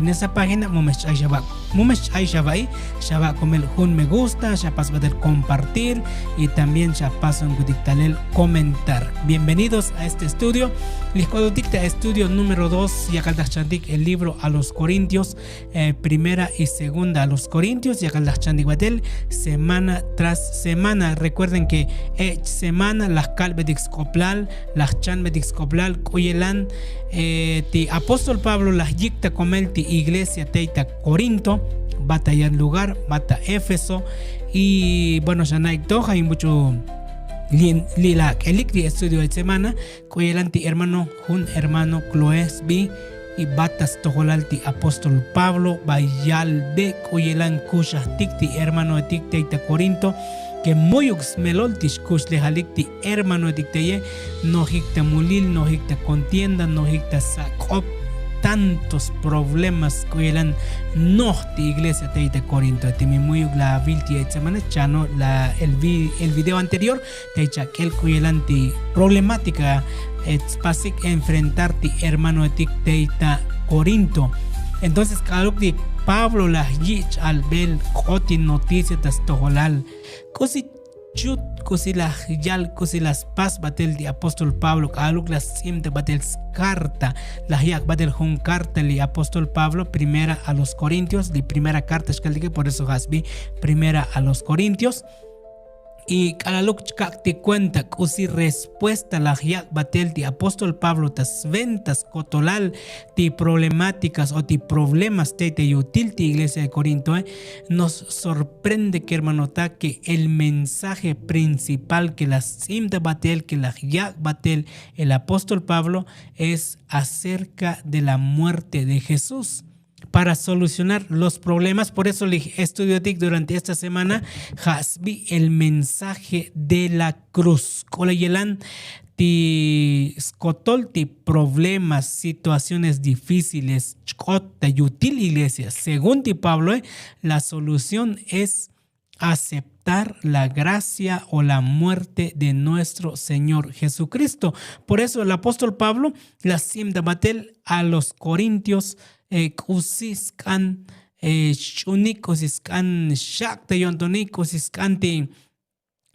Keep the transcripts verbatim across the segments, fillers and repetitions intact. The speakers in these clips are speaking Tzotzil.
En esa página mumex ch'ay xava', mumex ch'ay xava'i, xava' komel jun me gusta, xapas batel compartir y también xapas jun kutik talel comentar. Bienvenidos a este estudio. Li jk'ototik ta estudio número dos, yakal ta jchantik el libro a los Corintios, primera y segunda a los Corintios, yakal ta jchantik batel semana tras semana. Recuerden ke ech' semana laj kalbetik sk'oplal, laj chanbetik sk'oplal k'u yelan ti apóstol Pablo laj yik ta komel ti iglesia tey ta Corinto, bata yan lugar, bata Éfeso. Y bueno, xa na'ik to ja' in buch'u li' la ak'elik ti estudio ech' semana k'u yelan ti hermano, jun hermano Cloé sbi, y bata stojolal ti apóstol Pablo ba yalbe k'u yelan kuxajtik ti hermanoetik tey ta Corinto, ke mu'yuk smelol ti xkuxlejalik ti hermanoetik teye, nojik ta mulil, nojik ta kontienda, nojik ta sak'op, tantos problemas k'u yelan noj ti iglesia tey ta Corinto. Ti mi mu'yuk la avil ti ech' semana chano la el video anterior, tey chak'el k'u yelan ti problemátika spasik enfrentar ti hermanoetik tey ta Corinto. Entonces k'aluk ti Pablo laj yi' ch'albel k'ot ti noticia ta stojolal, k'usi chut, k'usi laj yal, k'usi laj spas batel ti apóstol Pablo k'aluk laj sts'im ta batel skarta, laj yak' batel jun karta li apóstol Pablo, primera a los Corintios, li primera karta xkaltike, por eso ja' sbi primera a los Corintios. Y k'alaluk chkak' ti kuenta k'usi respuesta laj yak' batel ti apóstol Pablo ta sventa skotolal ti problemátikas o ti problemas tey ta yutil ti iglesia de Corintoe. Nos sorprende kermanotak ke el mensaje principal ke laj sts'im ta batel, ke laj yak' batel el apóstol Pablo, es acerca de la muerte de Jesús para solucionar los problemas. Por eso li estudiotik durante esta semana ja' sbi el mensaje de la cruz. K'ola yelan ti skotol ti problemas, situaciones difíciles chk'ot ta yutil iglesia, según ti Pabloe, la solución es aceptar la gracia o la muerte de nuestro Señor Jesucristo. Por eso el apóstol Pablo la sts'im ta batel a los Corintios k'usi sk'an xch'unik, k'usi sk'an xak' ta yo'ntonik, k'usi sk'an ti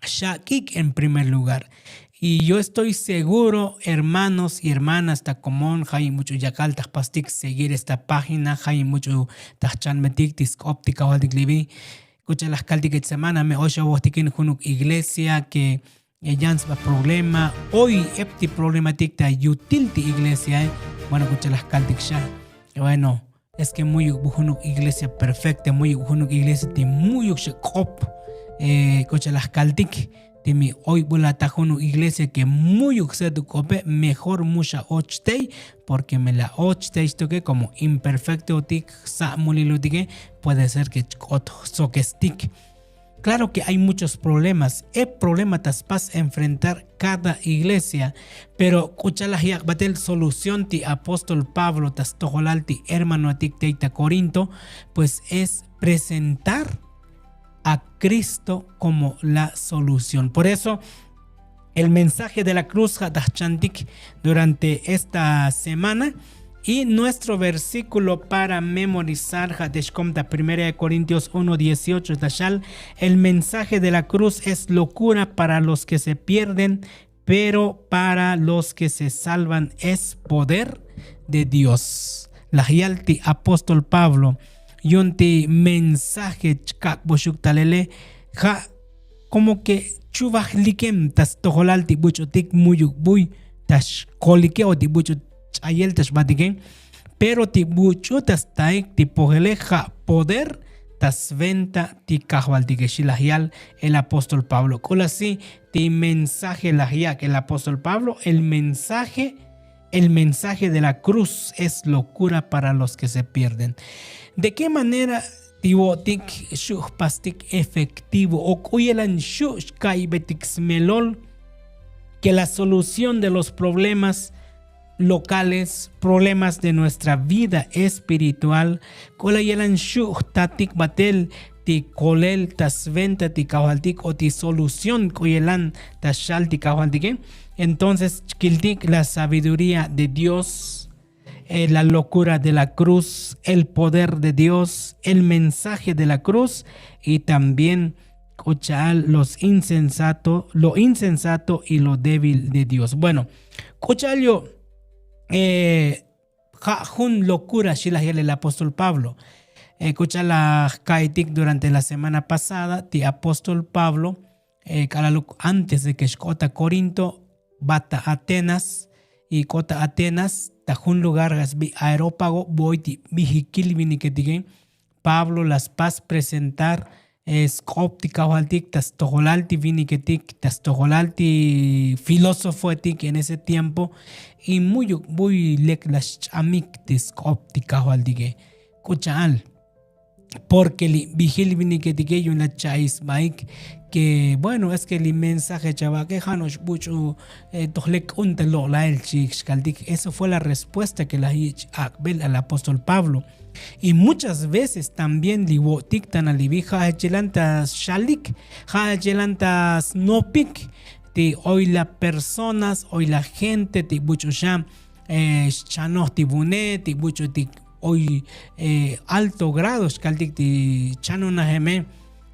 xak'ik en primer lugar. Y yo estoy seguro, hermanos y hermanas, ta komon ja' in buch'u yakal ta jpastik seguir esta página, ja' in buch'u ta jchanbetik ti sk'op ti kajvaltik libi. K'u cha'al laj kaltik ech' semana me oy xavojtikin junuk iglesia ke yan sba problema, oy ep ti problematik ta yutil ti iglesiae. Bueno, k'u cha'al laj kaltik xa, bueno, es ke mu'yuk bu junuk iglesia perfekta, mu'yuk bu junuk iglesia ti mu'yuk xa k'op. K'u cha'al laj kaltik ti mi oy bu la ta junuk iglesia ke mu'yuk setuk k'ope, mejor mu xa och tey, porke me la och tey xtoke komo imperfektotik, sa' mulilutike, puede ser ke chk'ot sokestik. Klaro ke ay muchos problemas, e problema ta spas enfrentar kada iglesia. Pero k'u cha'al laj yak' batel solución ti apóstol Pablo ta stojolal ti hermanoetik tey ta Corinto, pues es presentar a Cristo komo la solución. Por eso el mensaje de la cruz ja' ta jchantik durante esta semana. Y nuestro versíkulo para memorizar ja' te xkom ta primera de Corintios uno dieciocho ta xal: el mensaje de la cruz es lokura para los ke se pierden, pero para los ke se salvan es poder de Dios. Laj yal ti apóstol Pablo yu'un ti mensaje chkak'boxuk talele, ja' komo ke chuvajlikem ta stojolal ti buch'utik mu'yuk buy ta xkolike o ti buch'u ch'ayel ta xbatike. Pero ti buch'u ta staik ti pojele ja' poder ta sventa ti kajvaltike, xi laj yal el apóstol Pablo. K'ula si ti mensaje laj yak' el apóstol Pablo, el mensaje el mensaje de la cruz es lokura para los ke se pierden. De ke manera ti vo'otik xu' jpastik efektivo o k'u yelan xu' xka'iybetik smelol ke la solución de los problemas lokales, problemas de nuestra vida espiritual, k'u la yelan xu' jtatik batel ti kolel ta sventa ti kajvaltik o ti solución k'u yelan ta xal ti kajvaltike. Entonces chkiltik la sabiduría de Dios. La locura de la cruz, el poder de Dios, el mensaje de la cruz, y también k'ucha'al los insensato lo insensato y lo débil de Dios. Bueno, k'ucha'al yo' ja' jun locura xilaj yel el apóstol Pablo. K'ucha'al laj ka'itik durante la semana pasada ti apóstol Pablo, k'alaluk antes de ke xk'ota korinto, bata atenas, y k'ota atenas ta jun lugar ja' sbi aerópago boy ti bijikil viniketike. Pablo la spas presentar sk'op ti kajvaltik ta stojolal ti viniketik ta stojolal ti filósofoetik en ese tiempo. Y muyuk buy lek la xch'amik ti sk'op ti kajvaltike. K'ucha'al porke li bijil viniketike yu'un la cha'i sbaik ke bueno es ke li mensaje chavake ja' no'ox buch'u toj lek k'un ta lo'lael chi'ik xkaltik. Eso fue la respuesta ke laj yich' ak'bel al apóstol Pablo. Y muchas veces también li vo'tik ta na li bij ja' jechelan ta xalik, ja' jechelan ta snopik ti oy la personas, oy la gente ti buch'u xa xchanoj ti vune ti buch'u ti oy alto grado xkaltik ti chanonajeme.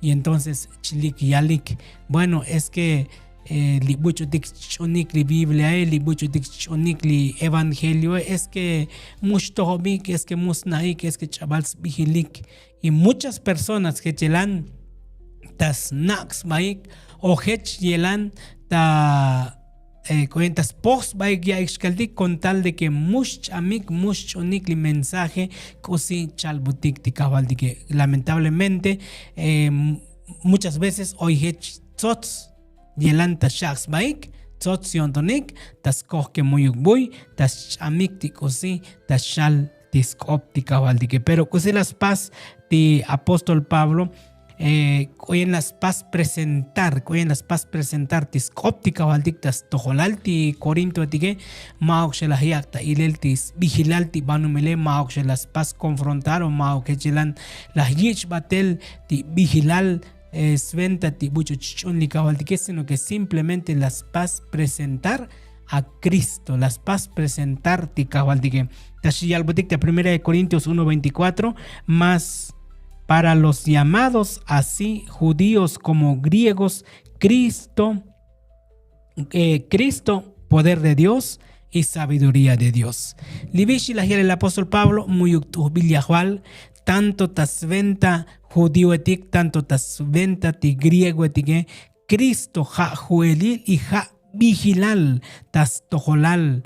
Y entonces chlik yalik, bueno es ke li buch'utik chch'unik li bibliae, li buch'utik chch'unik li evangelioe es ke mu xtojobik, es ke mu sna'ik, es ke ch'abal sbijilik. Y muchas personas jechelan ta snak' sbaik o jech yelan ta k'o yen ta spoj sbaik ya'ik xkaltik con tal de ke mu xch'amik mu xch'unik li mensaje k'usi chalbutik ti kajvaltike. Lamentablemente muchas veces oy jech tzotz yelan ta xak' sbaik, tzotz yo'ntonik ta skoj ke muyuk buy ta sch'amik ti k'usi ta xal ti sk'op ti kajvaltike. Pero k'usi la spas ti apóstol Pablo, k'o yen la spas presentar k'o yen la spas presentar ti sk'op ti kajvaltik ta stojolal ti korintoetike. Ma'uk xa laj yak' ta ilel ti sbijilal ti banumile, ma'uk xa la spas konfrontar o ma'uk jechelan laj yich' batel ti bijilal sventa ti buch'u chch'un li kajvaltike, sino ke simplemente la spas presentar a Kristo, la spas presentar ti kajvaltike. Ta xi yalbotik ta primera de korintios uno veinticuatro, mas para los llamados así judíos como griegos, kristo kristo poder de dios y sabiduría de dios. Li bixi laj yal el apóstol pablo muyuk t'ujbil yajval, tanto ta sventa judíoetik tanto ta sventa ti griegoetike, kristo ja' ju'elil y ja' bijilal ta stojolal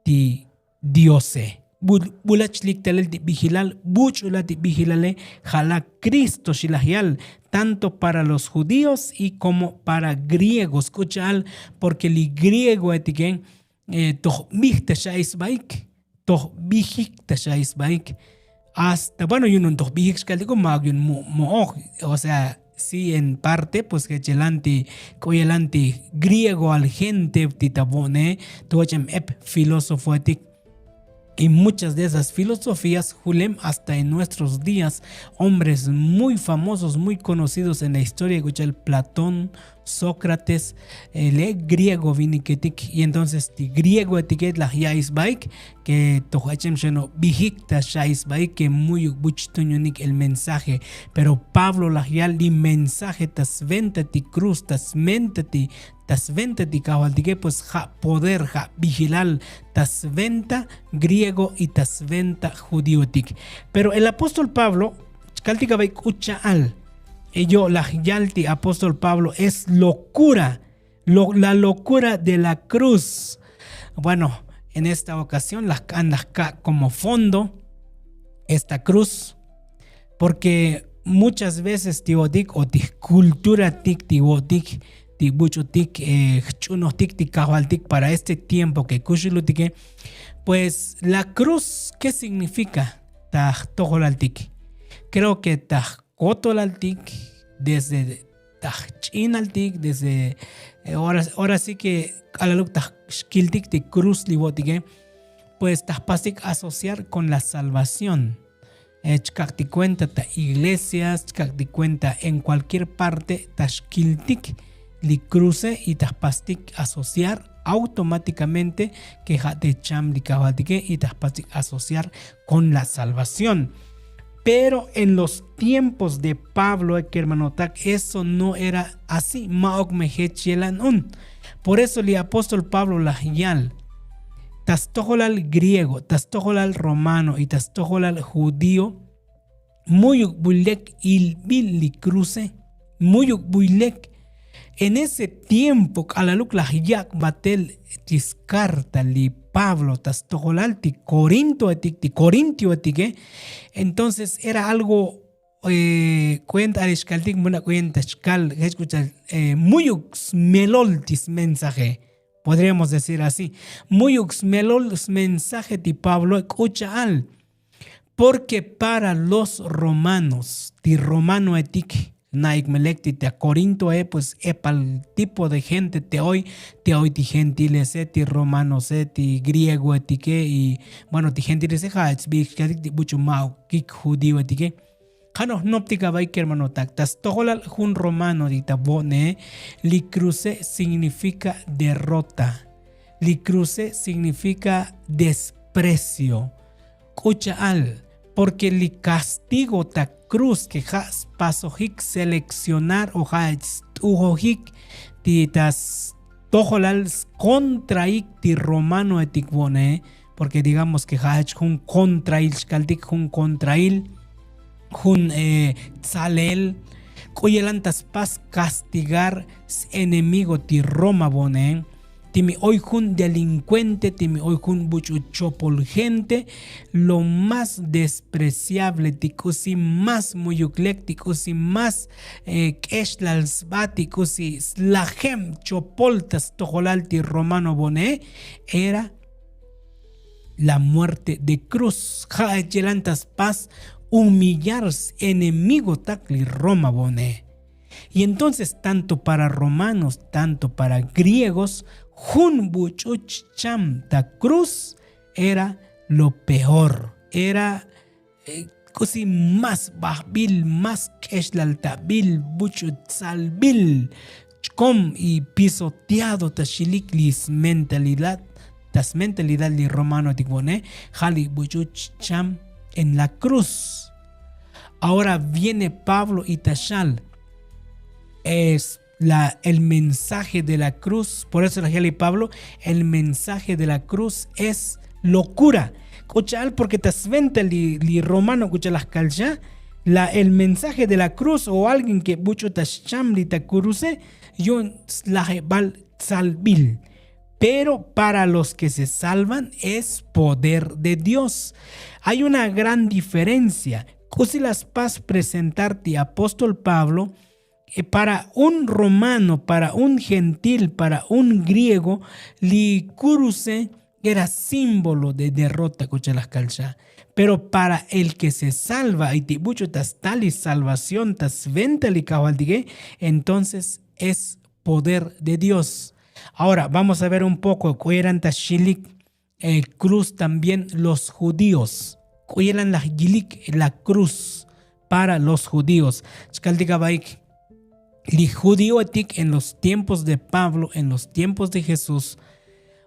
ti diose. Bula chlik talel ti bijilal buch'ula ti bijilale. Ja' la kristo xi laj yal tanto para los judíos y komo para griegos k'ucha'al, porke li griegoetike toj bij ta xa'i sbaik. Toj bijik ta xa'i sbaik. Hasta bueno yu'un toj bijik xkaltiko ma'uk yu'un mo'oj. Osea si en parte pues jechelan ti k'o yelan ti griego al gente ti ta vo'ne, toj ech'em ep filosofoetik. Y muchas de esas filosofías julem hasta en nuestros días hombres muy famosos muy conocidos en la historia k'ucha'al platón, sócrates, le griego viniketik y entonces ti griegoetike laj ya'i sbaik ke toj ech'em xeno' bijik ta xa'i sbaik ke muyuk buch tuñunik el mensaje. Pero pablo laj yal li mensaje ta sventa ti kruz ta sventa ti ta sventa ti kajvaltike pues ja' poder ja' bijilal ta sventa griego y ta sventa judíoetik. Pero el apóstol pablo chkaltik abay k'ucha'al yo' laj yal ti apóstol pablo es lokura. La lokura de la kruz. Bueno, en esta okasión laj k'an laj kak' komo fondo esta kruz, porke muchas veces ti vo'tik o ti jkulturatik ti vo'tik ti buch'utik jch'unojtik ti kajvaltik para este tiempo ke kuxulutike. Pues la kruz ke signifika ta jtojolaltik? Kreo ke ta jkotolaltik desde ta jch'inaltik desde ora si ke k'alaluk ta xkiltik ti kruz li vo'tike. Pues ta jpastik asociar kon la salvación. Chkak' ti kuenta ta iglesias chkak' ti kuenta en kualkier parte ta xkiltik li kruze y ta jpastik asociar Automátikamente ke ja' te cham li kajvaltike y ta jpastik asociar kon la salvación. Pero en los tiempos de pablo kermanotak eso no era así, ma'ok me jech yelan un. Por eso li apóstol pablo laj yal, ta stojolal griego, ta stojolal romano y ta stojolal judío, muyuk buylek ilbil li kruse. Muyuk buylek. En ese tiempo k'alaluk laj yak' batel ti skarta li pablo ta stojolal ti korinto etik ti korintio etike. Entonces era algo kuenta arixkaltik muna' kuenta xkal jech k'ucha'al. Muyuk smelol ti smensaje. Podríamos decir así, muyuk smelol smensaje ti pablo k'ucha'al. Porque para los romanos ti romanoetik, na'ik melek ti ta korintoe pues epal tipo de gente te oy. Te oy ti gentilese ti romanose ti griegoetike y bueno ti gentilese ja' sbijkatik ti buch'u ma'okik judioetike. Ja' noj jnoptik avaik kermanotak ta stojolal jun romano ti ta vo'ne. Li kruse signifika derrota. Li kruse signifika desprecio. K'ucha'al, porke li kastigo ta kruz ke ja' spasojik selekcionar o ja' st'ujojik ti ta stojolal skontraik ti romanoetik vo'ne. Porke digamos ke ja' jech jun kontrail xkaltik jun kontrail jun tzalel. K'u yelan ta spas kastigar s'enemigo ti roma vo'ne. Ti mi oy jun delinkuente ti mi oy jun buch'u chopol gente, lo más despreciable ti k'usi más muyuk lek ti k'usi más k'exlal sba ti k'usi slajeb chopol ta stojolal ti romano vo'ne. Era la muerte de kruz ja' chelan ta spas humillar s'enemigotak li roma vo'ne. Y entonces tanto para romanos tanto para griegos jun buch'u chcham ta kruz era lo peor. Era k'usi más bajbil más k'exlaltabil buch'u tzalbil chkom y pisoteado ta xilik li smentalidad ta smentalidad li romanoetik vo'ne. Ja' li buch'u chcham en la kruz. Ahora viene pablo y ta xal es la el mensaje de la kruz. Por eso la jali pablo el mensaje de la kruz es lokura. K'ucha'al porke ta sventa li romano k'ucha'al laj kalxa la el mensaje de la kruz o alguien ke buch'u ta xcham li ta kruse. Yu'un slajebal tzalbil. Pero para los ke se salvan es poder de dios. Hay una gran diferencia. K'usi la spas presentar ti apóstol pablo para un romano para un gentil para un griego li kuruse era símbolo de derrota k'ucha' laj kalxa. Pero para el ke se salva y ti buch'u ta sta li salvación ta sventa li kajvaltike entonces es poder de dios. Ahora vamos a ver un poko k'u yelan ta xilik kruz también los judíos. K'u yelan laj yilik la kruz para los judíos. Chkaltik avaik li judíoetik en los tiempos de pablo en los tiempos de jesús.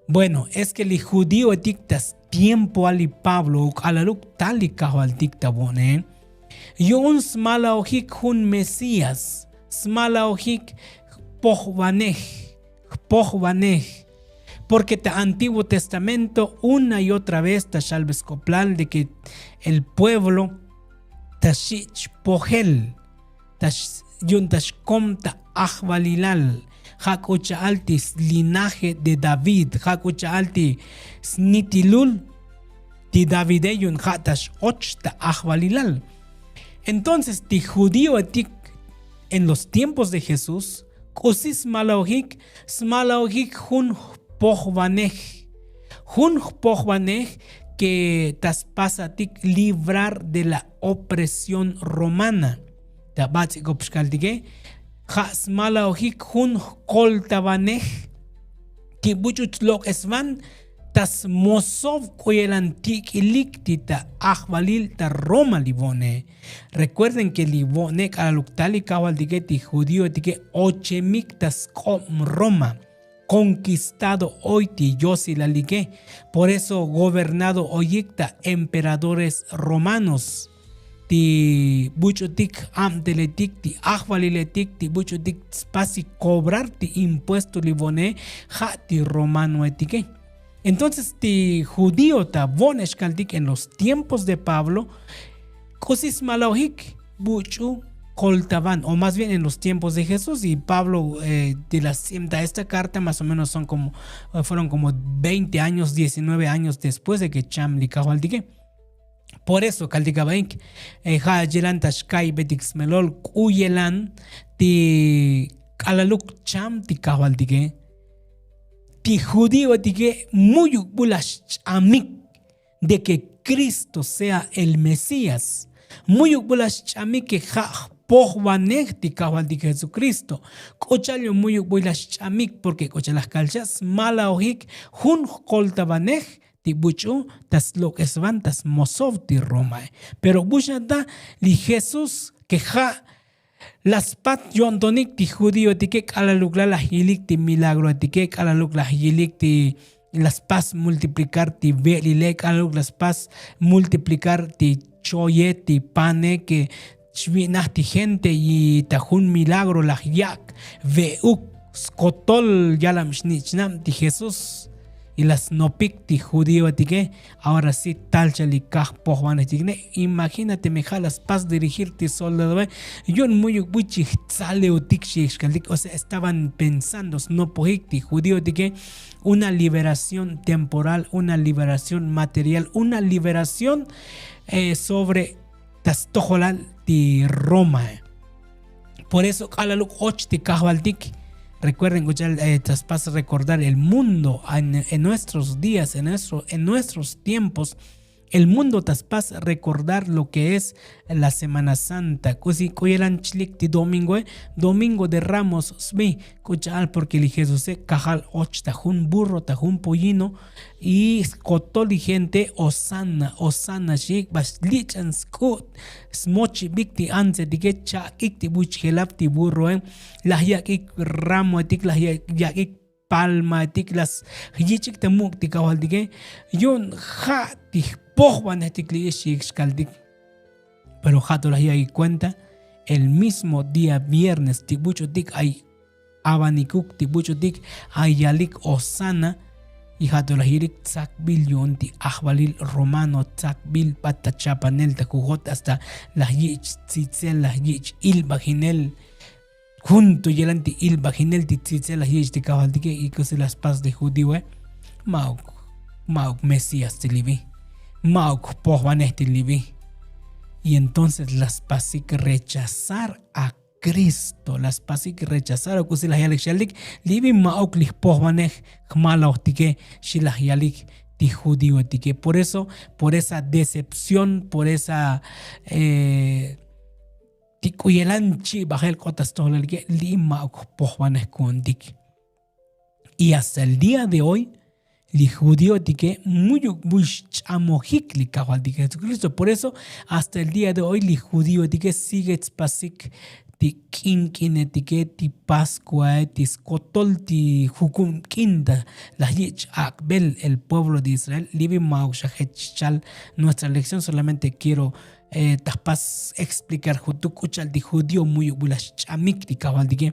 Bueno es ke li judíoetik ta stiempoal li pablo o k'alaluk tal li kajvaltik ta vo'ne. Yu'un smalaojik jun mesías smalaojik jpojvanej. Jpojvanej. Porke ta antiguo testamento una y otra vez ta xalbe sk'oplal de ke el pueblo ta xi' chpojel ta yu'un ta xkom ta ajvalilal. Ja' k'u cha'al ti slinaje de david ja' k'u cha'al ti snitilul ti davide yu'un ja' ta x'och ta ajvalilal. Entonces ti judíoetik en los tiempos de jesús k'usi smalaojik smalaojik jun jpojvanej. Jun jpojvanej ke ta spasatik livrar de la opresión romana. Ta bats'ikop xkaltike ja' smalaojik jun jkoltavanej ti buch'u chlok'esvan ta smosov k'u yelan tik'ilik ti ta ajvalil ta roma li vo'ne. Rekuerden ke li vo'ne k'alaluk tal li kajvaltike ti judíoetike ochemik ta sk'ob roma. konkistado oy ti yosilalike. Por eso gobernado oyik ta emperadores romanos, ti buch'utik abteletik ti ajvaliletik ti buch'utik spasik kobrar ti impuesto li vone ja' ti romanoetike. Entonces ti judío ta vo'nex kaltik en los tiempos de pablo, k'usi smalaojik buch'u koltavan o más bien en los tiempos de jesús y pablo, ti la stz'ibta esta karta más o menos son komo fueron komo veinte años diecinueve años después de ke cham li kajvaltike. Por eso kaltik abaik, ja' chilan ta xkaybetik smelol k'u yelan ti k'alaluk cham ti kajvaltike. Ti judíoetike muyuk b'ul la xch'amik de ke kristo sea el mesías. Muyuk b'ul la xch'amik ke ja' jpojvanej ti kajvaltik jesukristo. K'ucha'al yo muyuk b'ul la xch'amik porke k'ucha'al la jkalcha' smalaojik jun jkoltavanej ti buch'u ta slok'esvan ta smosov ti romae. Pero buxan ta li jesús ke ja' la spat yo'ntonik ti judíoetike k'alaluk la laj yilik ti milagroetike k'alaluk laj yilik ti la spas multiplikar ti ve'lile k'alaluk la spas multiplikar ti choye ti pane ke xvi'naj ti gente y ta jun milagro laj yak' ve'uk skotol yalam xnich'nab ti jesús. Y la snopik ti judíoetike ahora si tal cha li kaj pojvanetikne. Imagínate me ja' la spas dirigir ti soldadoe yu'un muyuk b'uy chi jtzaleotik xi xkaltik o sea estaban pensando snopojik ti judíoetike una liberación temporal una liberación material una liberación sobre ta stojolal ti roma. Por eso k'alaluk och ti kajvaltik. Recuerden k'ucha'al ta spas recordar el mundo en nuestros días en nuestros tiempos. El mundo ta spas recordar lo ke es la semana santa k'usi k'u yelan chlik ti domingoe. Domingo de ramos sbi k'u cha'al porke li jesuse kajal och ta jun burro ta jun pollino. Y skotol li gente osana osana xik' ba slich'an sk'u' smochibik ti antsetike chak'ik ti buchjelab ti burroe. Laj yak'ik ramoetik laj yak'ik palmaetik la syich'ik ta muk' ti kajvaltike. Yu'un ja' ti jpojvanetik li ix xik xkaltik. Pero ja' to laj yak'ik kuenta el mismo día viernes ti buch'utik ay avanikuk ti buch'utik ay yalik osana. Y ja' to laj yilik tzakbil yu'un ti ajvalil romano tzakbil b'at ta chapanel ta jujot hasta laj yich' tzitzel laj yich' ilb'ajinel. Jun to yelan ti ilb'ajinel ti tzitzel laj yich' ti kajvaltike y k'usi la spas ti judíoe. Ma'uk ma'uk mesías ti libi. Ma'uk jpojvanej ti libi. Y entonces la spasik rechazar a kristo la spasik rechazar o k'usi laj yalik xyalik. Libi ma'uk li jpojvanej jmalojtike xi laj yalik ti judíoetike por eso por esa decepción por esa ti k'u yelan chib'ajel k'ot ta stojolalike. Li' ma'uk jpojvanej ku'untik. Y hasta el día de hoy li judíoetike muyuk b'uy xch'amojik li kajvaltik jesukristo por eso hasta el día de hoy li judíoetike sigue tspasik ti k'in k'inetike ti paskuae ti skotol ti jukub k'in ta laj yich' ak'bel el pueblo de israel. Libi ma'uk xa jech chal nuestra lekción solamente kiero ta jpas explicar jutuk k'u cha'al ti judío muyuk b'ul la xch'amik ti kajvaltike.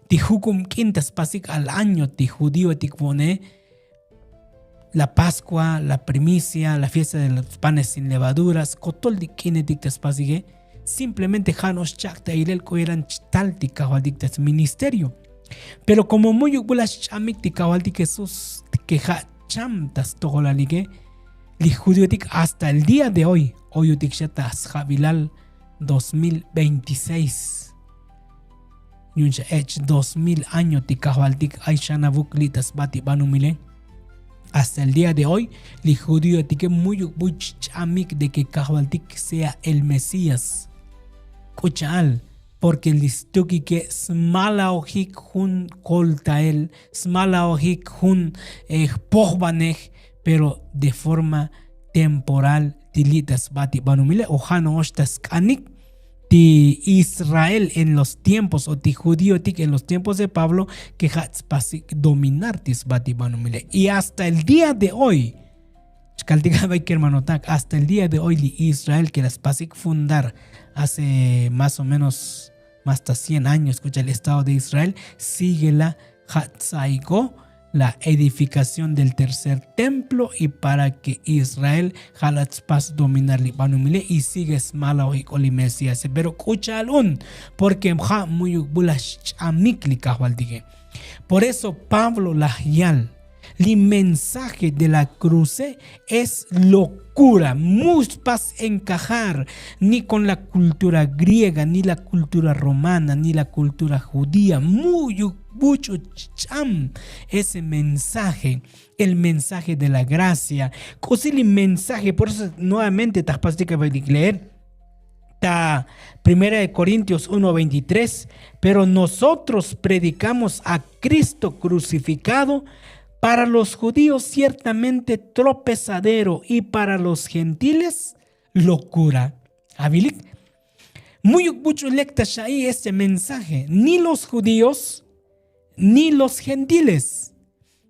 Ti jukub k'in ta spasik al año ti judíoetik vo'ne la paskua la primicia la fiesta de los panes sin levadura skotol ti k'inetik ta spasike. Simplemente ja' no'ox chak' ta ilel k'u yelan chtal ti kajvaltik ta sministerio. Pero komo muyuk b'ul la xch'amik ti kajvaltik jesús ke ja' cham ta stojolalike li judiotik hasta el día de hoy oyutik xa ta sjab'ilal dos mil veintiseis. Yu'un xa ech' dos mil año ti kajvaltik ay xanavuk li' ta sba ti b'anumile. Hasta el día de hoy li judioetike muyuk b'uy chch'amik de ke kajvaltik sea el mesías. K'u cha'al porke li stukike smalaojik jun koltael smalaojik jun jpojvanej pero de forma temporal ti li' ta sba ti b'anumile o ja' no'ox ta sk'anik. ti israel en los tiempos o ti judíotik en los tiempos de pablo, ke ja' tspasik dominar ti sba ti banumile y hasta el día de hoy. Chkaltik abay kermanotak, hasta el día de hoy li israel ke la spasik fundar hace más o menos más ta cien años k'ucha' li estado de israel, sigue la ja' tsaiko la edificación del tercer templo y para ke israel ja' la tspas dominar li banumile y sigue smalojik k'o li mesiase pero k'ucha'al un, porke ja' mu'yuk bu la xch'amik li kajvaltike. Por eso pablo laj yal, li mensaje de la cruze es lokura, mu spas enkajar ni kon la kultura griega ni la kultura romana ni la kultura judía, mu'yuk buch'u ch'am ese mensaje, el mensaje de la gracia. K'usi li mensaje por eso nuevamente ta jpastik abay li kleer ta primera de korintios uno veintitrés. Pero nosotros predikamos a kristo krusifikado, para los judíos ciertamente tropesadero y para los gentiles lokura. Avilik, mu'yuk buch'u lek ta xa'i este mensaje ni los judíos ni los gentiles.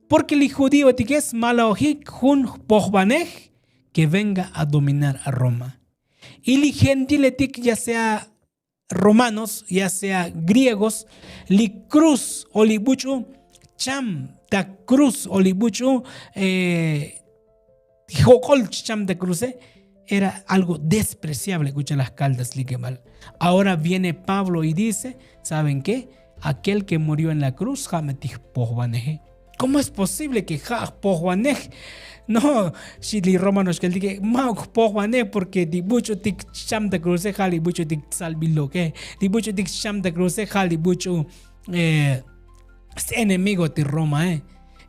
Porke li judíotike smalojik jun jpojvanej ke venga a dominar a roma. Y li gentiletik ya sea romanos ya sea griegos, li kruz o li buch'u cham ta kruz o li buch'u jok'ol chcham ta kruze, era algo despreciable k'ucha' laj kalta slikebal. Ahora viene pablo y dice, saben ke? Akel ke murió en la kruz ja' me ti jpojvaneje. Komo es posible ke ja' jpojvanej? No, xi li romano xkeltike ma'uk jpojvanej porke ti buch'utik chcham ta kruze ja' li buch'utik tsalbil lok'e, li buch'utik chcham ta kruze ja' li buch'u s'enemigo ti romae.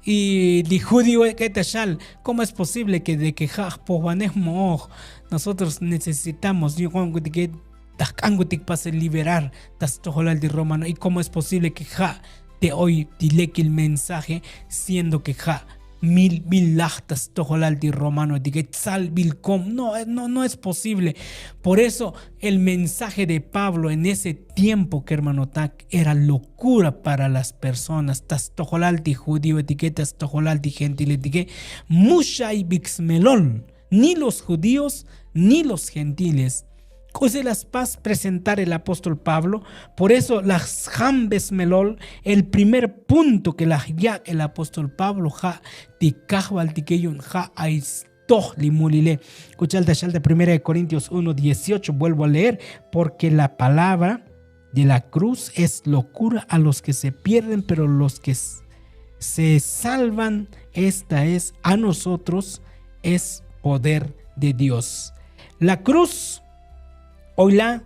Y li judío ek'e ta xal, komo es posible ke de ke ja' jpojvanej mo'oj? Nosotros necesitamos yu'un k'onkutike ta jk'ankutik pasel liberar ta stojolal ti romano y komo es posible ke ja' te oy ti lekil mensaje, siendo ke ja' milbil laj ta stojolal ti romano tike tsalbil kom no no es posible. Por eso el mensaje de pablo en ese tiempo kermanotak era lokura para las personas ta stojolal ti judío tike ta stojolal ti gentile tike. Mu xaybik smelol ni los judíos ni los gentiles. K'usi la spas presentar el apóstol pablo. Por eso la sjambes melol el primer punto ke la jyak' el apóstol pablo ja' ti kajvaltike yu'un ja' ay stoj li mulile. K'ucha'al ta xal ta primera de korintios uno dieciocho vuelvo a leer. Porke la palabra de la kruz es lokura a los ke se pierden pero los ke se salvan esta es a nosotros es poder de dios. La kruz oy la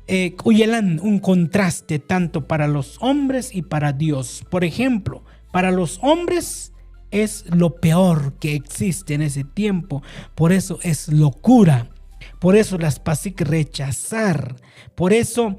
k'u yelan un kontraste tanto para los hombres y para dios. Por ejemplo, para los hombres es lo peor ke existe en ese tiempo. Por eso es lokura. Por eso la spasik rechazar. Por eso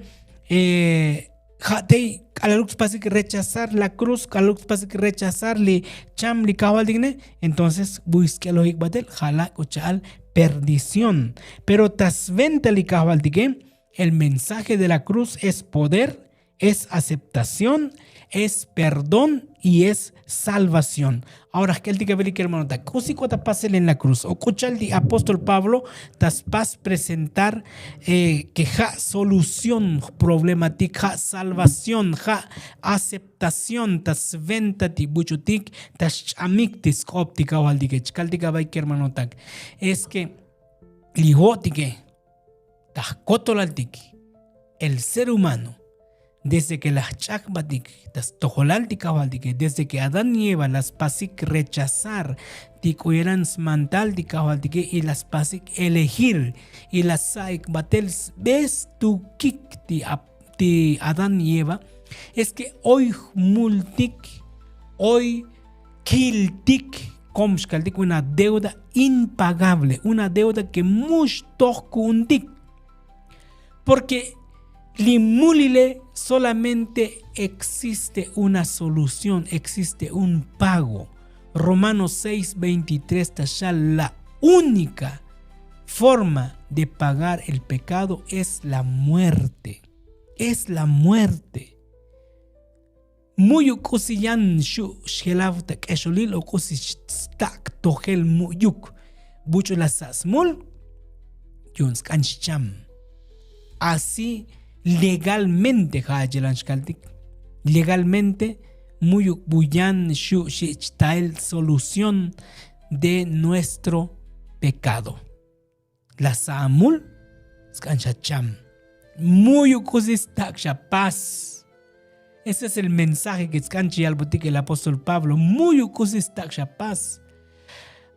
ja' tey k'alaluk spasik rechazar la kruz k'alaluk spasik rechazar li cham li kajvaltik ne. Entonces buy sk'elojik batel ja' la' k'ucha'al perdición. Pero ta sventa li kajvaltike el mensaje de la kruz es poder, es aceptación, es perdón y es salvación. Ahora jk'eltik avilik kermanotak k'usi k'o ta pasel en la kruz o k'ucha'al ti apóstol pablo ta spas presentar ke ja' solución jproblematik ja' salvación ja' aceptación ta sventa ti buch'utik ta xch'amik ti sk'op ti kajvaltike chkaltik abay kermanotak. Es ke li ho'tike ta jkotolaltik el ser humano desde ke la jch'akbatik ta stojolal ti kajvaltike desde ke adán y eva la spasik rechazar ti k'u yelan smantal ti kajvaltike y la spasik elegir y la sa'ik batel sbe stukik ti adán y eva. Es ke oy jmultik oy kiltik kom xkaltik una deuda impagable una deuda ke mu xtoj ku'untik. Porke li mulile solamente existe una solución existe un pago. Romanos seis veintitrés ta xal la única forma de pagar el pecado es la muerte. Es la muerte. Mu'yuk k'usi yan xu' xjelav ta k'exolil o k'usi xtak' tojel mu'yuk buch'u la sa' smul, yu'un sk'an xcham. Así legalmente ja' achilan xkaltik, legalmente mu'yuk bu yan xu' xi' chtael solución de nuestro pecado. La sa' amul sk'an xa cham. Mu'yuk k'usi stak' xa pas. Ese es el mensaje ke sk'an chi yalbotik el apóstol Pablo. Mu'yuk k'usi stak' xa pas.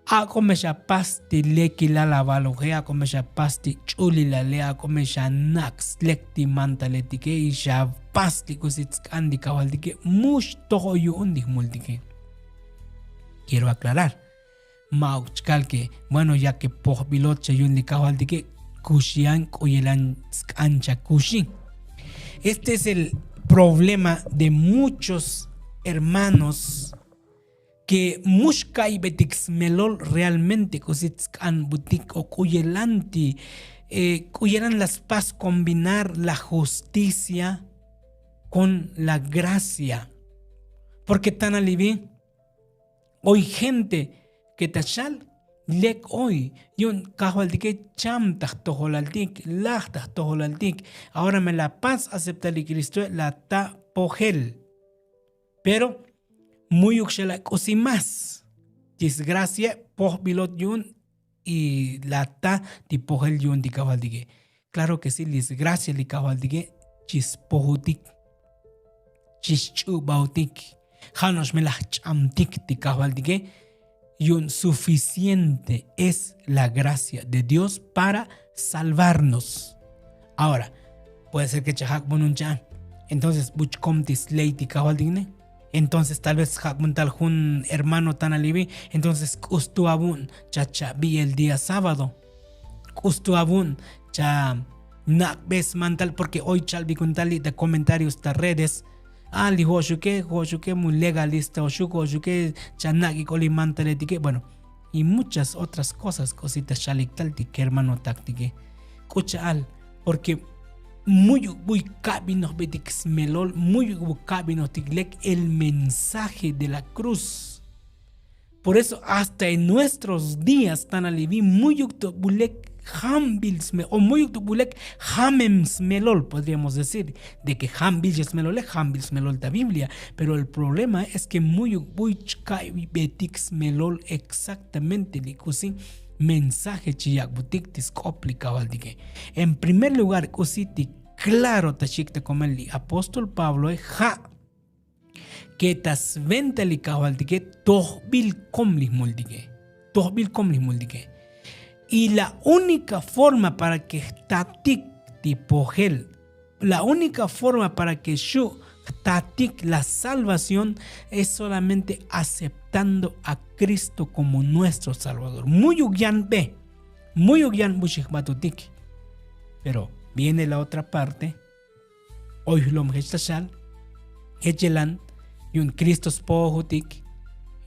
Ak'o me xa pas ti lekilal avaloje, ak'o me xa pas ti ch'ulilale, ak'o me xa nak' slek ti mantaletike y xa pas ti k'usi tsk'an ti kajvaltike, mux tojo yu'un ti jmultike. Quiero aclarar, ma'uk chkal ke bueno ya ke pojbilot xa yu'un ti kajvaltike, kuxian k'u yelan sk'an xa kuxi. Este es el problema de muchos hermanos ke mux ka'ybetik smelol realmente k'usi tsk'anbutik o k'u yelan ti k'u yelan la spas kombinar la justicia kon la gracia. Porke tana livi, oy gente ke ta xal lek oy yu'un kajvaltike cham ta jtojolaltik, laj ta jtojolaltik. Ahora me la pas aceptar li kristoe la ta pojel. Pero mu'yuk xa la k'usi mas ti sgracia pojbilot yu'un y la ta ti pojel yu'un ti kajvaltike. Klaro ke si li sgracia li kajvaltike chi spojutik, chi sch'ubautik, ja' no'ox me la jch'amtik ti kajvaltike. Yu'un suficiente es la gracia de dios para salvarnos. Ahora puede ser ke chajak' bunun cha'an, entonces buchkom ti sley ti kajvaltik ne. Entonces tal vez jak'bun tal jun hermano tan alivi, entonces k'ustu avu'n cha chabi el día sábado, k'ustu avu'n cha nak'be smantal porke oy chalbikun tal li' ta komentarios ta redes. A li jo'xuke jo'xuke mu legalista oxuk jo'xuke cha nak'ik oli mantaletike bueno, y muchas otras kosas k'usi ta xalik tal ti kermanotaktike. K'u cha'al porke mu'yuk buy kabinojbetik smelol, mu'yuk bu kabinojtik lek el mensaje de la kruz. Por eso hasta en nuestros días tan alivi mu'yuk to bu lek jambil smelol o mu'yuk to bu lek jamem smelol podríamos decir de ke jambil xa smelole jambil smelol ta biblia. Pero el problema es ke mu'yuk buy chka'ybetik smelol exactamente li k'usi mensaje chi yak'butik ti sk'op li kajvaltike. En primer lugar k'usi ti klaro ta xik ta komel li apóstol pabloe ja' ke ta sventa li kajvaltike tojbil kom li jmultike. Tojbil kom li jmultike. Y la únika forma para ke jtatik ti pojel, la únika forma para ke xu' jtatik la salvación es solamente aceptando a kristo komo nuestro salvador. Mu'yuk yan be, mu'yuk yan bu xijbatutik. Pero viene la otra parte. Oy jlom jech ta xal, jech yelan yu'un kristo spojutik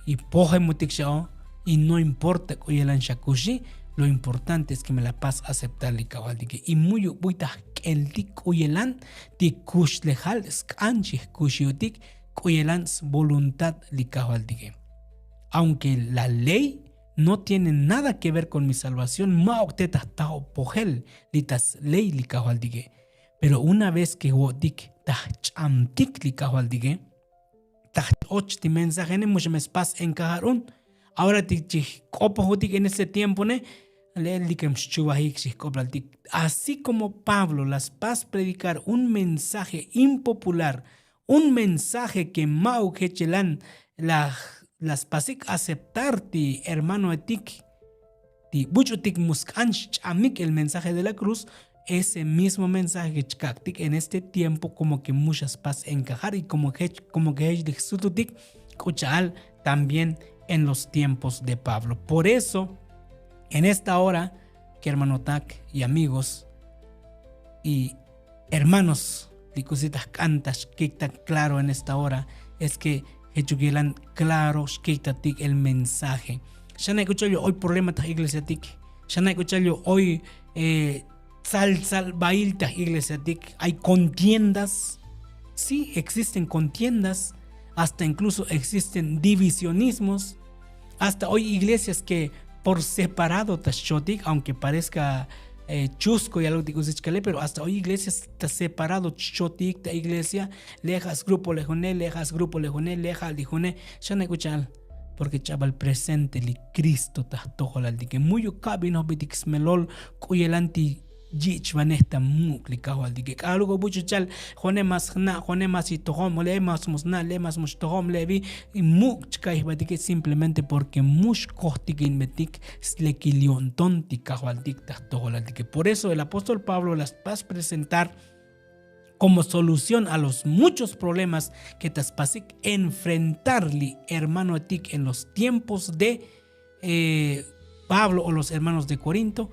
y pojemutik xa'o. Y no importa k'u yelan xa kuxi, lo importante es ke me la pas aceptar li kajvaltike y mu'yuk buy ta jk'eltik k'u yelan ti kuxlejal sk'an chi jkuxiutik k'u yelan svoluntad li kajvaltike. Aunke la ley no tiene nada ke ver kon mi salvación ma'uk te ta jtajob pojel li ta sley li kajvaltike. Pero una vez ke jwo'tik ta jch'amtik li kajvaltike, ta jt'och ti mensajene mu xa me spas enkajar un. Ahora ti chi jk'opojutik en este tiempone, le'el li kem xchuvajik xijk'oplaltik. Así komo pablo la spas predikar un mensaje impopular, un mensaje ke ma'uk jech yelan la spasik aceptar ti hermanoetik ti buch'utik mu sk'an xch'amik el mensaje de la kruz. Ese mismo mensaje ke chkak'tik en este tiempo komo ke mu xa spas enkajar y komo ke jech li jsututik k'u cha'al también en los tiempos de pablo. Por eso en esta hora kermanotak y amigos y hermanos, li k'usi ta jk'an ta xkikta klaro en esta hora es ke jechuk yelan klaro xkiktatik el mensaje. Xanay k'u chol yo'oy problema ta jiglesiatik. Xanay k'u cha'al yu' oy tzaltzalbail taj iglesiatik, ay contiendas. Sí, existen contiendas, hasta inkluso existen divisionismos. Hasta oy iglesias ke por separado ta xchotik, aunke parezka chusko yaloktik k'usi chkale, pero hasta oy iglesias ta separado chchotik ta iglesia. Leja' sgrupo le june, leja' sgrupo le june, leja' li june. Xanay k'u cha'al, porke ch'abal presente li kristo ta jtojolaltike. Mu'yuk ka' binojbitik smelol k'u yelanti yich'vanej ta muk' li kajvaltike. K'aluk o buch'uchal, jone mas jna', jone mas yitojom, le mas mu sna', le mas mu xtojom levi. Muk' chka'ijvatike simplemente porke mu xkojtikinbetik slekil yo'nton ti kajvaltik ta jtojolaltike. Por eso el apóstol pablo la spas presentar como solución a los muchos problemas ke ta spasik enfrentar li hermanoetik en los tiempos de pablo o los hermanos de korinto.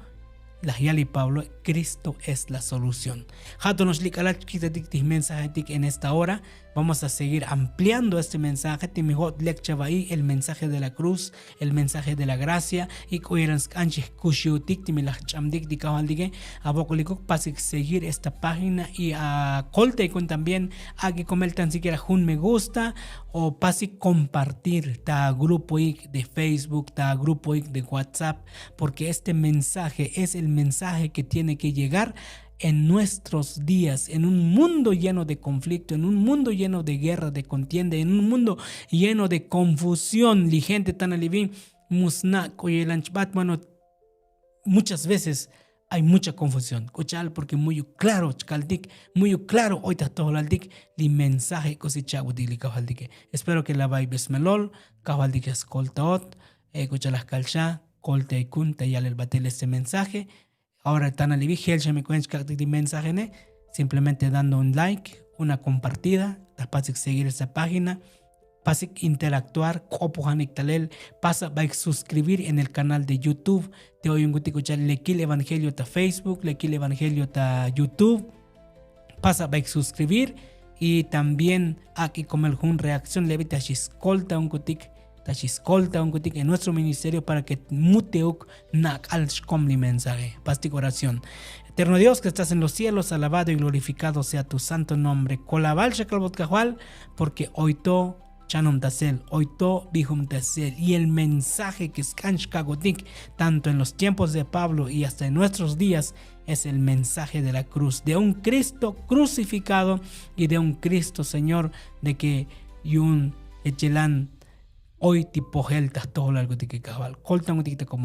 Laj yali pablo, kristo es la solución. Ja' to no'ox li k'alal chkitatik ti jmensajetik en esta hora. Vamos a seguir ampliando este mensaje ti mi jo'ot lek chava'i el mensaje de la kruz, el mensaje de la gracia. Y k'u yelan sk'an chijkuxiutik ti mi laj ch'amtik ti kajvaltike. Avok'olikuk pasik seguir esta página y akoltaikun también. Ak'ikomel tan sikiera jun me gusta o pasik kompartir ta grupoik de facebook, ta grupoik de whatsapp, porke este mensaje es el mensaje ke tiene ke llegar en nuestros días, en un mundo lleno de konflikto, en un mundo lleno de guerra, de kontienda, en un mundo lleno de konfusión. Li gente tan alivi mu sna' k'u yelan chbat bueno. Muchas veces ay mucha konfusión k'u cha'al porke mu'yuk klaro chkaltik, mu'yuk klaro oy ta jtojolaltik. Li mensaje k'usi cha'butik li kajvaltike. Espero ke la vaybe smelol kajvaltik ya skoltaot. K'u cha'al laj kalxa, koltaikun ta yalel batel este mensaje. Ahora tan alivi jel xa mi kuen chkak'tik li mensajene. Simplemente dando un like, una kompartida, ta pasik seguir esta página, pasik interaktuar k'opojanik talel. Pasa baik suskribir en el kanal de youtube. Te oyunkutik k'u cha'al lekil evangelio ta facebook, lekil evangelio ta youtube. Pasa baik suskribir. Y también ak'ikomel jun reakción levi ta xiskoltaunkutik, ta xiskoltaunkutik en nuestro ministerio para ke muteuk nak'al xkom li mensaje. Pastik oración. Eterno dios ke estás en los cielos, alabado y glorifikado sea tu santo nombre. Kolaval xa kalbot kajval, porke oy to chanom ta sel, oy to bijum ta sel. Y el mensaje ke sk'an xkakotik tanto en los tiempos de pablo y hasta en nuestros días, es el mensaje de la kruz de un kristo krusifikado, y de un kristo señor de ke yu'un echelan oy ti pojel ta jtojolalkutike kajval. Koltankutike ta komo